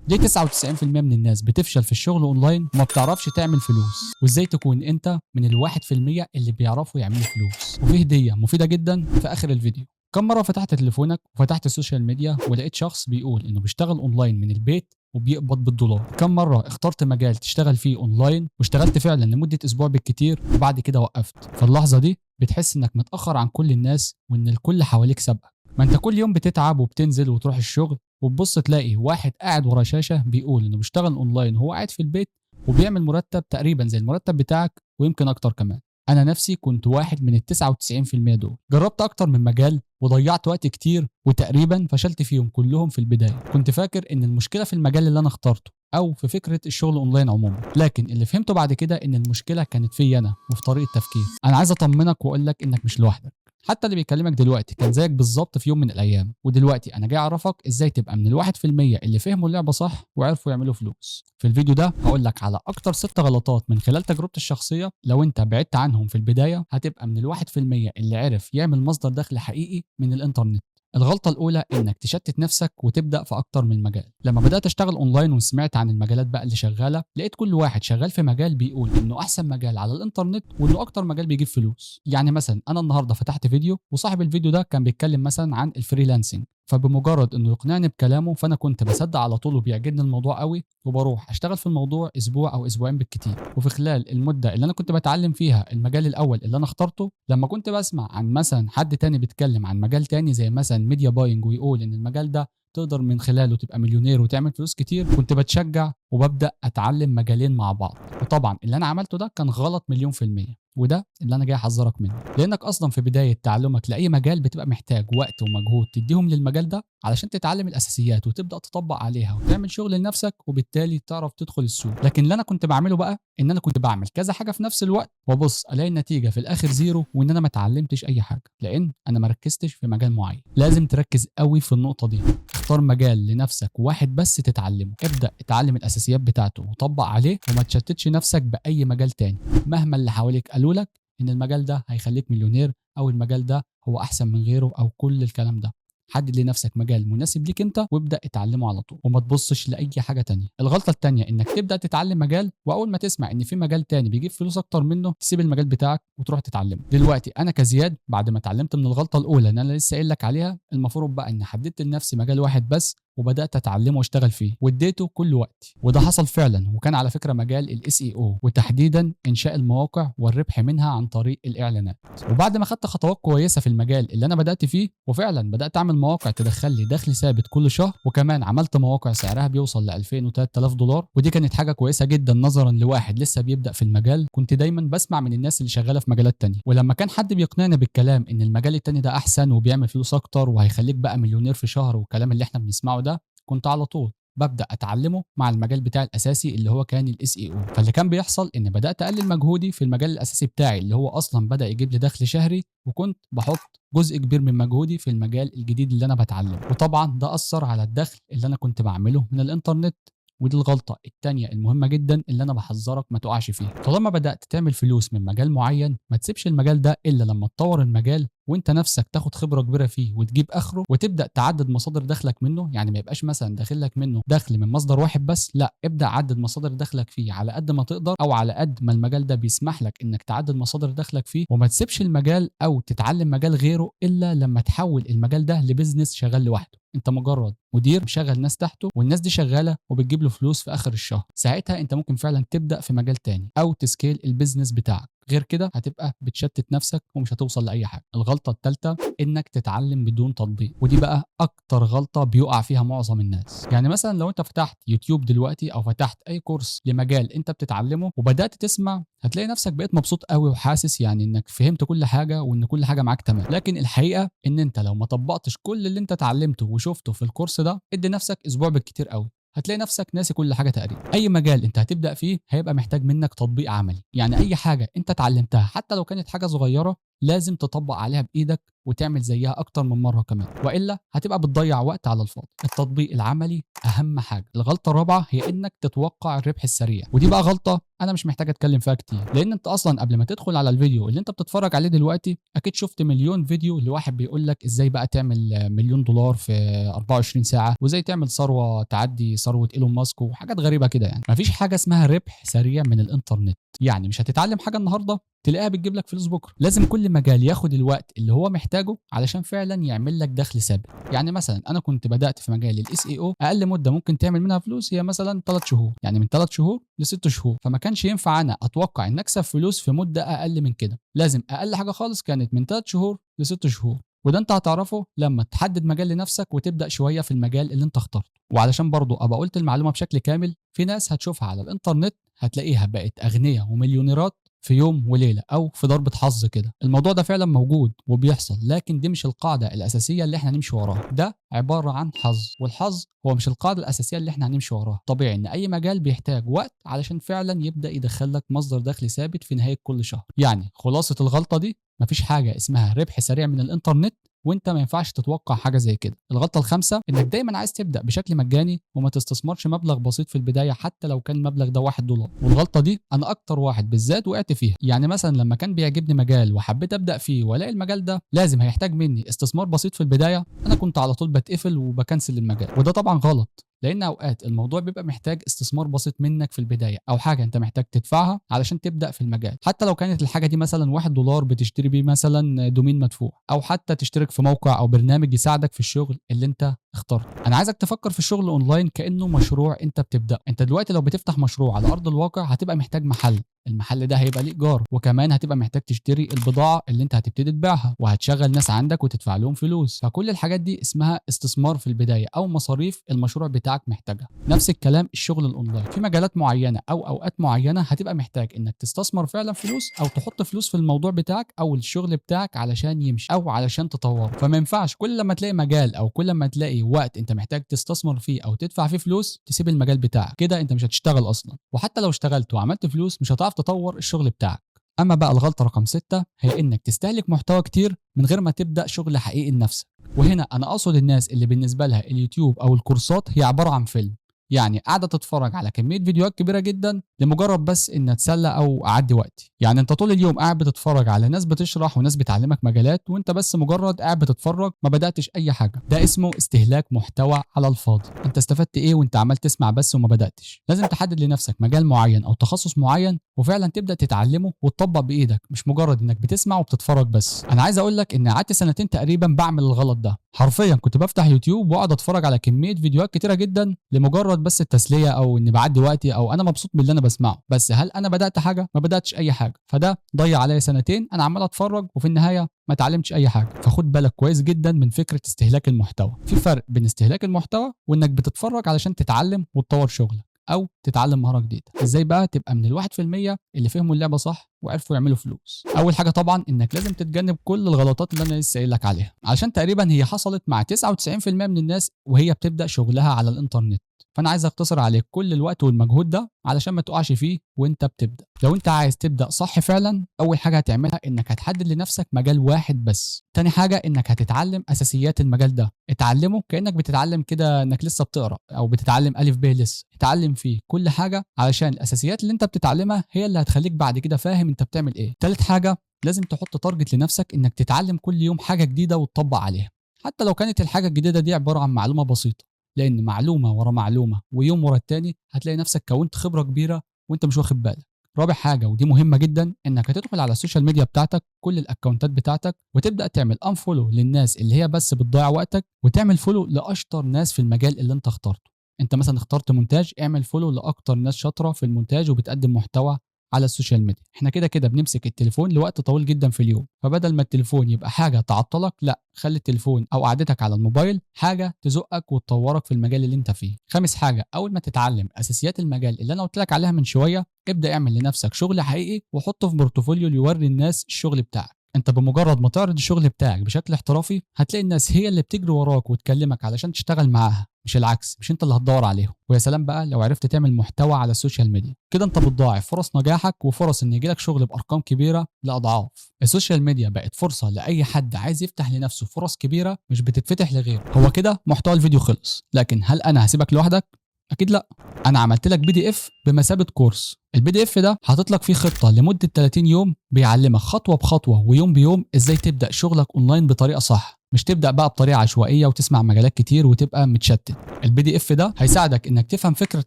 ليه 99% من الناس بتفشل في الشغل اونلاين وما بتعرفش تعمل فلوس؟ وازاي تكون انت من ال1% اللي بيعرفوا يعملوا فلوس؟ وفي هدية مفيدة جدا في اخر الفيديو. كم مرة فتحت تليفونك وفتحت ال social media ولقيت شخص بيقول انه بيشتغل اونلاين من البيت وبيقبض بالدولار؟ كم مرة اخترت مجال تشتغل فيه اونلاين واشتغلت فعلا لمدة اسبوع بالكتير وبعد كده وقفت؟ في اللحظة دي بتحس انك متأخر عن كل الناس وان الكل حواليك سابقك. ما انت كل يوم بتتعب وبتنزل وتروح الشغل وتبص تلاقي واحد قاعد ورا شاشة بيقول انه بيشتغل اونلاين وهو قاعد في البيت وبيعمل مرتب تقريبا زي المرتب بتاعك ويمكن اكتر كمان. انا نفسي كنت واحد من ال99% دول. جربت اكتر من مجال وضيعت وقت كتير وتقريبا فشلت فيهم كلهم في البداية. كنت فاكر ان المشكلة في المجال اللي انا اخترته او في فكرة الشغل اونلاين عموما، لكن اللي فهمته بعد كده ان المشكلة كانت فيا انا وفي طريقة تفكيري. انا عايز اطمنك واقول لك انك مش لوحدك. حتى اللي بيكلمك دلوقتي كان زيك بالظبط في يوم من الايام، ودلوقتي انا جاي اعرفك ازاي تبقى من ال1% اللي فهموا اللعبة صح وعرفوا يعملوا فلوس. في الفيديو ده هقول لك على اكتر 6 غلطات من خلال تجربتي الشخصية، لو انت بعدت عنهم في البداية هتبقى من ال1% اللي عرف يعمل مصدر دخل حقيقي من الانترنت. الغلطة الأولى إنك تشتت نفسك وتبدأ في أكتر من مجال. لما بدأت أشتغل أونلاين وسمعت عن المجالات بقى اللي شغالة، لقيت كل واحد شغال في مجال بيقول إنه أحسن مجال على الإنترنت وإنه أكتر مجال بيجيب فلوس. يعني مثلا أنا النهاردة فتحت فيديو وصاحب الفيديو ده كان بيتكلم مثلا عن ال freelancing، فبمجرد انه يقنعني بكلامه فانا كنت بصدق على طول وبيعجبني الموضوع قوي وبروح اشتغل في الموضوع اسبوع او اسبوعين بالكتير. وفي خلال المدة اللي انا كنت بتعلم فيها المجال الاول اللي انا اخترته، لما كنت بسمع عن مثلا حد تاني بيتكلم عن مجال تاني زي مثلا media buying ويقول ان المجال ده تقدر من خلاله تبقى مليونير وتعمل فلوس كتير، كنت بتشجع وببدا اتعلم مجالين مع بعض. وطبعا اللي انا عملته ده كان غلط 100%، وده اللي انا جاي احذرك منه، لانك اصلا في بداية تعلمك لاي مجال بتبقى محتاج وقت ومجهود تديهم للمجال ده علشان تتعلم الاساسيات وتبدا تطبق عليها وتعمل شغل لنفسك وبالتالي تعرف تدخل السوق. لكن اللي انا كنت بعمله بقى ان انا كنت بعمل كذا حاجة في نفس الوقت وابص الاقي النتيجة في الاخر zero، وان انا ما اتعلمتش اي حاجة لان انا ما ركزتش في مجال معين. لازم تركز قوي في النقطة دي. اختار مجال لنفسك واحد بس تتعلمه، ابدا اتعلم الاساسيات بتاعته وطبق عليه وما تشتتش نفسك باي مجال تاني مهما اللي حواليك قالوا لك ان المجال ده هيخليك مليونير او المجال ده هو احسن من غيره او كل الكلام ده. حدد لنفسك مجال مناسب ليك انت وابدا اتعلمه على طول وما تبصش لاي حاجة تانية. الغلطة التانية انك تبدا تتعلم مجال واول ما تسمع ان في مجال تاني بيجيب فلوس اكتر منه تسيب المجال بتاعك وتروح تتعلمه. دلوقتي انا كزياد بعد ما اتعلمت من الغلطة الاولى اللي انا لسه قايل لك عليها، المفروض بقى ان حددت لنفسي مجال واحد بس وبدات اتعلمه واشتغل فيه واديته كل وقتي، وده حصل فعلا. وكان على فكرة مجال ال SEO وتحديدا انشاء المواقع والربح منها عن طريق الاعلانات. وبعد ما خدت خطوات كويسة في المجال اللي انا بدات فيه وفعلا بدات اعمل مواقع تدخل لي دخل ثابت كل شهر، وكمان عملت مواقع سعرها بيوصل ل 2000 و3000 دولار، ودي كانت حاجة كويسة جدا نظرا لواحد لسه بيبدا في المجال. كنت دايما بسمع من الناس اللي شغالة في مجالات تانية، ولما كان حد بيقنعني بالكلام ان المجال التاني ده احسن وبيعمل فلوس اكتر وهيخليك بقى مليونير في شهر والكلام اللي احنا بنسمعه ده، كنت على طول ببدا اتعلمه مع المجال بتاعي الاساسي اللي هو كان ال SEO. فاللي كان بيحصل ان بدات اقلل مجهودي في المجال الاساسي بتاعي اللي هو اصلا بدا يجيب لي دخل شهري، وكنت بحط جزء كبير من مجهودي في المجال الجديد اللي انا بتعلمه، وطبعا ده اثر على الدخل اللي انا كنت بعمله من الانترنت. ودي الغلطة التانية المهمة جدا اللي أنا بحذرك ما تقعش فيها. طالما بدأت تعمل فلوس من مجال معين ما تسيبش المجال ده إلا لما تطور المجال وانت نفسك تاخد خبرة كبيرة فيه وتجيب آخره وتبدأ تعدد مصادر دخلك منه. يعني ما يبقاش مثلا داخل لك منه دخل من مصدر واحد بس، لا، ابدأ عدد مصادر دخلك فيه على قد ما تقدر أو على قد ما المجال ده بيسمح لك إنك تعدد مصادر دخلك فيه، وما تسيبش المجال أو تتعلم مجال غيره إلا لما تحول المجال ده ل business شغال لوحده. انت مجرد مدير مشغل ناس تحته والناس دي شغالة وبتجيب له فلوس في اخر الشهر. ساعتها انت ممكن فعلا تبدا في مجال تاني او ت scale ال business بتاعك. غير كده هتبقى بتشتت نفسك ومش هتوصل لاي حاجة. الغلطة الثالثة انك تتعلم بدون تطبيق، ودي بقى اكتر غلطه بيقع فيها معظم الناس. يعني مثلا لو انت فتحت يوتيوب دلوقتي او فتحت اي كورس لمجال انت بتتعلمه وبدات تسمع، هتلاقي نفسك بقيت مبسوط قوي وحاسس يعني انك فهمت كل حاجة وان كل حاجة معاك تمام. لكن الحقيقة ان انت لو ما طبقتش كل اللي انت اتعلمته وشفته في الكورس ده، ادي نفسك اسبوع بالكتير قوي هتلاقي نفسك ناسي كل حاجة تقريبا. اي مجال انت هتبدا فيه هيبقى محتاج منك تطبيق عملي. يعني اي حاجة انت اتعلمتها حتى لو كانت حاجة صغيرة لازم تطبق عليها بايدك وتعمل زيها اكتر من مرة كمان، والا هتبقى بتضيع وقت على الفاضي. التطبيق العملي اهم حاجة. الغلطة الرابعة هي انك تتوقع الربح السريع، ودي بقى غلطه انا مش محتاج اتكلم فيها كتير، لان انت اصلا قبل ما تدخل على الفيديو اللي انت بتتفرج عليه دلوقتي اكيد شفت مليون فيديو لواحد بيقول لك ازاي بقى تعمل $1,000,000 في 24 ساعة، وازاي تعمل ثروة تعدي ثروة ايلون ماسك وحاجات غريبة كده. يعني مفيش حاجة اسمها ربح سريع من الانترنت، يعني مش هتتعلم حاجة النهارده تلاقيها بتجيب لك فلوس بكره. لازم كل مجال ياخد الوقت اللي هو محتاجه علشان فعلا يعمل لك دخل ثابت. يعني مثلا انا كنت بدات في مجال ال SEO، اقل مده ممكن تعمل منها فلوس هي مثلا 3 شهور، يعني من 3 شهور ل6 شهور، فما كانش ينفع انا اتوقع ان اكسب فلوس في مده اقل من كده. لازم اقل حاجة خالص كانت من 3 شهور ل6 شهور، وده انت هتعرفه لما تحدد مجال لنفسك وتبدا شوية في المجال اللي انت اخترته. وعلشان برضو ابقى قلت المعلومة بشكل كامل، في ناس هتشوفها على الانترنت هتلاقيها بقت اغنياء ومليونيرات في يوم وليلة او في ضربه حظ كده. الموضوع ده فعلا موجود وبيحصل، لكن دي مش القاعدة الاساسية اللي احنا نمشي وراها. ده عبارة عن حظ، والحظ هو مش القاعدة الاساسية اللي احنا هنمشي وراها. طبيعي ان اي مجال بيحتاج وقت علشان فعلا يبدا يدخلك مصدر دخل ثابت في نهاية كل شهر. يعني خلاصه الغلطة دي، مفيش حاجة اسمها ربح سريع من الانترنت، وانت ما ينفعش تتوقع حاجة زي كده. الغلطة الخامسة انك دايما عايز تبدا بشكل مجاني وما تستثمرش مبلغ بسيط في البداية، حتى لو كان المبلغ ده $1. والغلطة دي انا اكتر واحد بالذات وقعت فيها. يعني مثلا لما كان بيعجبني مجال وحبيت ابدا فيه والاقي المجال ده لازم هيحتاج مني استثمار بسيط في البداية، انا كنت على طول بتقفل وبكنسل المجال، وده طبعا غلط، لان اوقات الموضوع بيبقى محتاج استثمار بسيط منك في البداية، او حاجة انت محتاج تدفعها علشان تبدا في المجال، حتى لو كانت الحاجة دي مثلا $1 بتشتري بيه مثلا domain مدفوع، او حتى تشترك في موقع او برنامج يساعدك في الشغل اللي انت اخترته. انا عايزك تفكر في الشغل اونلاين كانه مشروع انت بتبداه. انت دلوقتي لو بتفتح مشروع على ارض الواقع هتبقى محتاج محل، المحل ده هيبقى ليه ايجار، وكمان هتبقى محتاج تشتري البضاعة اللي انت هتبتدي تبيعها، وهتشغل ناس عندك وتدفع لهم فلوس. فكل الحاجات دي اسمها استثمار في البداية او مصاريف المشروع بتاعك محتاجها. نفس الكلام الشغل الاونلاين، في مجالات معينة او اوقات معينة هتبقى محتاج انك تستثمر فعلا فلوس او تحط فلوس في الموضوع بتاعك او الشغل بتاعك علشان يمشي او علشان تطوره. فما ينفعش كل لما تلاقي مجال او كل لما تلاقي وقت انت محتاج تستثمر فيه او تدفع فيه فلوس تسيب المجال بتاعك، كده انت مش هتشتغل اصلا، وحتى لو اشتغلت وعملت فلوس مش هتعرف تطور الشغل بتاعك. اما بقى الغلطة رقم 6 هي انك تستهلك محتوى كتير من غير ما تبدا شغل حقيقي لنفسك. وهنا انا اقصد الناس اللي بالنسبة لها اليوتيوب او الكورسات هي عبارة عن فيلم، يعني قاعدة تتفرج على كمية فيديوهات كبيرة جدا لمجرد بس ان اتسلى او اعدي وقتي. يعني انت طول اليوم قاعد بتتفرج على ناس بتشرح وناس بتعلمك مجالات، وانت بس مجرد قاعد بتتفرج ما بداتش اي حاجة. ده اسمه استهلاك محتوى على الفاضي. انت استفدت ايه وانت عمال تسمع بس وما بداتش؟ لازم تحدد لنفسك مجال معين او تخصص معين وفعلا تبدا تتعلمه وتطبق بايدك، مش مجرد انك بتسمع وبتتفرج بس. انا عايز اقول لك ان قعدت سنتين تقريبا بعمل الغلط ده، حرفيا كنت بفتح يوتيوب واقعد اتفرج على كمية فيديوهات كتيرة جدا لمجرد بس التسلية او اني بعدي وقتي او انا مبسوط باللي انا بسمعه، بس هل انا بدات حاجة؟ ما بداتش اي حاجة. فده ضيع عليا سنتين انا عمال اتفرج وفي النهاية ما اتعلمتش اي حاجة. فخد بالك كويس جدا من فكرة استهلاك المحتوى. في فرق بين استهلاك المحتوى وانك بتتفرج علشان تتعلم وتطور شغلك او تتعلم مهارة جديدة. ازاي بقى تبقى من 1% اللي فهموا اللعبة صح وعرفوا يعملوا فلوس؟ اول حاجة طبعا انك لازم تتجنب كل الغلطات اللي انا لسه قايل لك عليها، علشان تقريبا هي حصلت مع 99% من الناس وهي بتبدا شغلها على الانترنت. فانا عايز اختصر عليك كل الوقت والمجهود ده علشان ما تقعش فيه وانت بتبدا. لو انت عايز تبدا صح فعلا، اول حاجة هتعملها انك هتحدد لنفسك مجال واحد بس. تاني حاجة انك هتتعلم اساسيات المجال ده، اتعلمه كانك بتتعلم كده انك لسه بتقرا او بتتعلم الف ب لسه، اتعلم فيه كل حاجة علشان الاساسيات اللي انت بتتعلمها هي اللي هتخليك بعد كده فاهم انت بتعمل ايه. تالت حاجة لازم تحط target لنفسك انك تتعلم كل يوم حاجة جديدة وتطبق عليها، حتى لو كانت الحاجة الجديدة دي عبارة عن معلومة بسيطة، لان معلومة ورا معلومة ويوم ورا التاني هتلاقي نفسك كونت خبره كبيرة وانت مش واخد بالك. رابع حاجة ودي مهمة جدا، انك هتدخل على ال social media بتاعتك، كل ال accountات بتاعتك، وتبدا تعمل unfollow للناس اللي هي بس بتضيع وقتك، وتعمل follow لاشطر ناس في المجال اللي انت اخترته. انت مثلا اخترت مونتاج، اعمل follow لاكتر ناس شاطرة في المونتاج وبتقدم محتوى على ال social media. احنا كده كده بنمسك التليفون لوقت طويل جدا في اليوم، فبدل ما التليفون يبقى حاجة تعطلك، لا، خلي التليفون او قعدتك على الموبايل حاجة تزقك وتطورك في المجال اللي انت فيه. خامس حاجة، اول ما تتعلم اساسيات المجال اللي انا قلت لك عليها من شوية، ابدا اعمل لنفسك شغل حقيقي وحطه في portfolio ليوري الناس الشغل بتاعك. انت بمجرد ما تعرض الشغل بتاعك بشكل احترافي هتلاقي الناس هي اللي بتجري وراك وتكلمك علشان تشتغل معاها، مش العكس، مش انت اللي هتدور عليهم. ويا سلام بقى لو عرفت تعمل محتوى على ال social media، كده انت بتضاعف فرص نجاحك وفرص ان يجيلك شغل بارقام كبيرة لاضعاف. ال social media بقت فرصة لاي حد عايز يفتح لنفسه فرص كبيرة مش بتتفتح لغيره. هو كده محتوى الفيديو خلص، لكن هل انا هسيبك لوحدك؟ اكيد لا. انا عملت لك PDF بمثابة كورس. ال PDF ده حاطط لك فيه خطه لمدة 30 يوم بيعلمك خطوة بخطوة ويوم بيوم ازاي تبدا شغلك اونلاين بطريقة صح، مش تبدا بقى بطريقة عشوائية وتسمع مجالات كتير وتبقى متشتت. ال PDF ده هيساعدك انك تفهم فكرة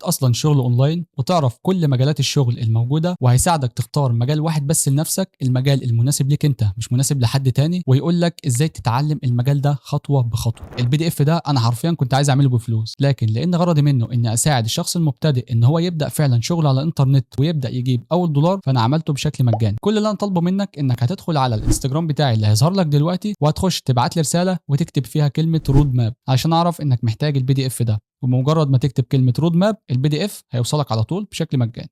اصلا شغل اونلاين وتعرف كل مجالات الشغل الموجوده، وهيساعدك تختار مجال واحد بس لنفسك، المجال المناسب ليك انت مش مناسب لحد تاني، ويقول لك ازاي تتعلم المجال ده خطوة بخطوة. ال PDF ده انا حرفيا كنت عايز اعمله بفلوس، لكن لان غرضي منه ان اساعد الشخص المبتدئ ان هو يبدا فعلا شغل على الانترنت ويبدا يجيب اول دولار، فانا عملته بشكل مجاني. كل اللي انا طالبه منك انك هتدخل على الانستجرام بتاعي اللي هيظهر لك دلوقتي، وهتخش تبعت لي رسالة وتكتب فيها كلمة road map عشان اعرف انك محتاج ال PDF ده. وبمجرد ما تكتب كلمة road map ال PDF هيوصلك على طول بشكل مجاني.